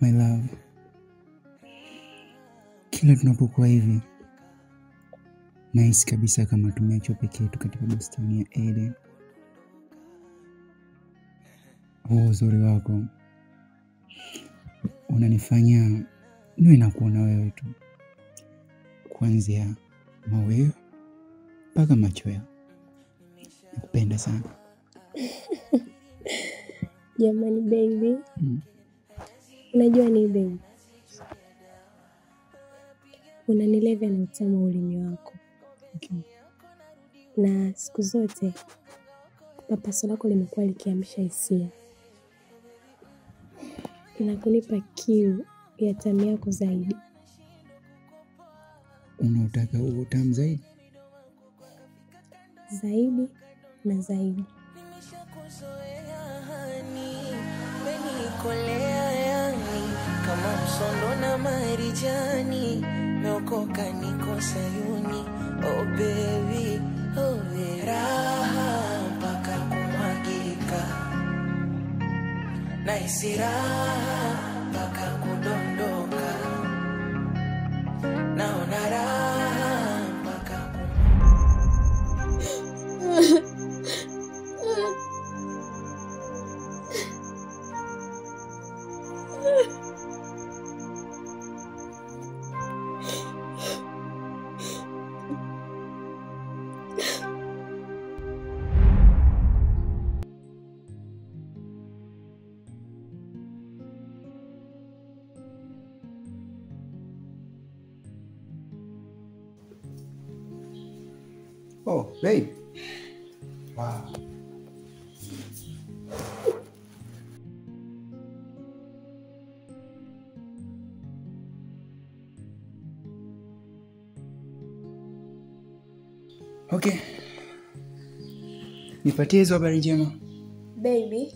My love, kila tunapokuwa hivi nahisi kabisa kama tumeachwa peke yetu katika bustani ya Eden. Huo uzuri wako unanifanya niwe nakuona wewe tu, kuanzia maweo mpaka machweo. Nakupenda sana. Jamani baby. Unajua ni baby, unanilevya na utamu wa ulimi wako. Okay. Na siku zote papaso lako limekuwa likiamsha hisia na kunipa kiu ya tamu yako zaidi. Unautaka huo utamu zaidi? Zaidi na zaidi. Kama msondo na marijani, meokoka niko Sayuni. Oh baby, oh baby. Raha mpaka kumwagika, nahisi raha mpaka kudondoka, naona raha mpaka Oh, babe. Wow. Okay. Nipatie hizo habari njema. Baby,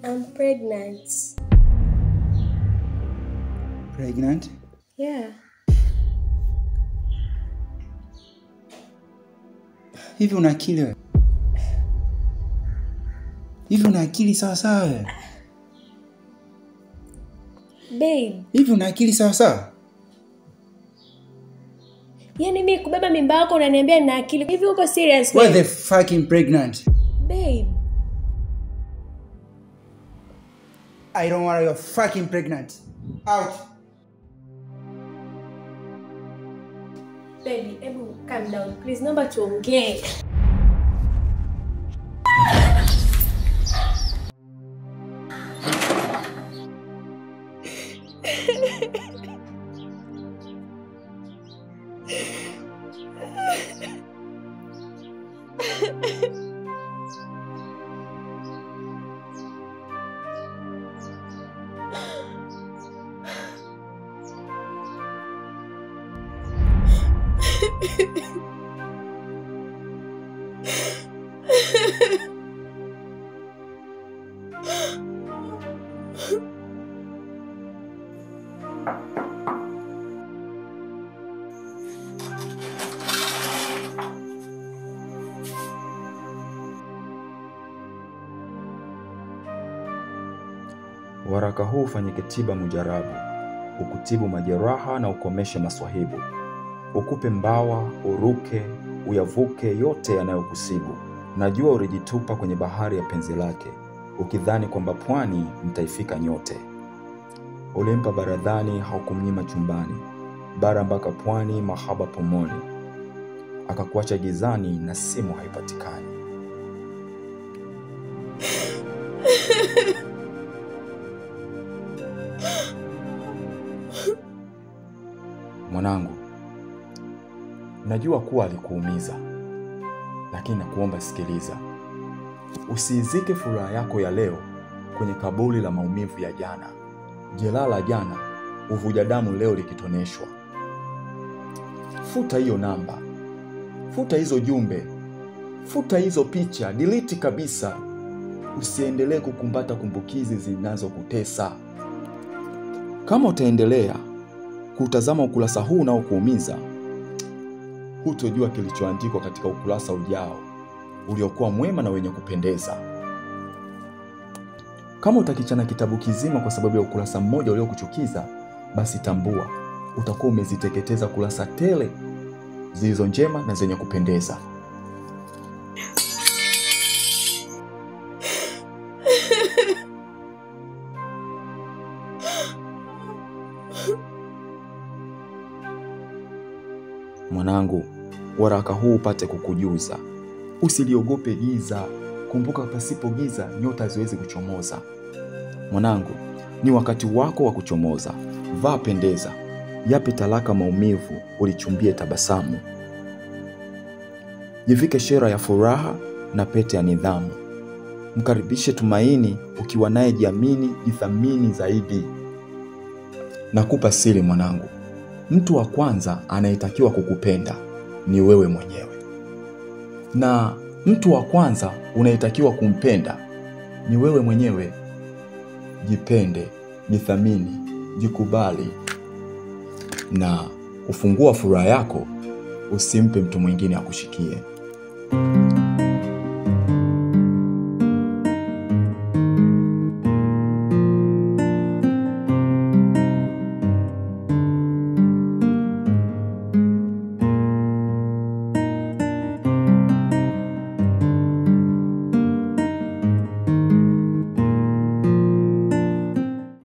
I'm pregnant. Pregnant? Yeah. Hivi una akili wewe? Hivi una akili sawa sawa wewe? Babe. Hivi una akili sawa sawa? Yaani mimi kubeba mimba yako unaniambia nina akili. Hivi uko serious? Why the fucking pregnant? Babe. I don't want you fucking pregnant. Out. Baby, ebu calm down. Please, naomba tuongee. Waraka huu ufanyike tiba mujarabu, ukutibu majeraha na ukomeshe maswahibu, ukupe mbawa, uruke, uyavuke yote yanayokusibu. Najua ulijitupa kwenye bahari ya penzi lake, ukidhani kwamba pwani mtaifika nyote. Ulimpa baradhani, haukumnyima chumbani, bara mpaka pwani, mahaba pomoni, akakuacha gizani na simu haipatikani. Mwanangu, najua kuwa alikuumiza, lakini nakuomba sikiliza. Usiizike furaha yako ya leo kwenye kaburi la maumivu ya jana. Jeraha la jana uvuja damu leo likitoneshwa. Futa hiyo namba, futa hizo jumbe, futa hizo picha, delete kabisa. Usiendelee kukumbata kumbukizi zinazokutesa. Kama utaendelea kutazama ukurasa huu unaokuumiza, hutojua kilichoandikwa katika ukurasa ujao uliokuwa mwema na wenye kupendeza. Kama utakichana kitabu kizima kwa sababu ya ukurasa mmoja uliokuchukiza, basi tambua utakuwa umeziteketeza kurasa tele zilizo njema na zenye kupendeza. Mwanangu, waraka huu upate kukujuza. Usiliogope giza. Kumbuka, pasipo giza nyota haziwezi kuchomoza. Mwanangu, ni wakati wako wa kuchomoza. Vaa pendeza, yape talaka maumivu, ulichumbie tabasamu. Jivike shera ya furaha na pete ya nidhamu. Mkaribishe tumaini, ukiwa naye jiamini, jithamini zaidi. Nakupa siri mwanangu, mtu wa kwanza anayetakiwa kukupenda ni wewe mwenyewe, na mtu wa kwanza unayetakiwa kumpenda ni wewe mwenyewe. Jipende, jithamini, jikubali, na ufungua furaha yako usimpe mtu mwingine akushikie.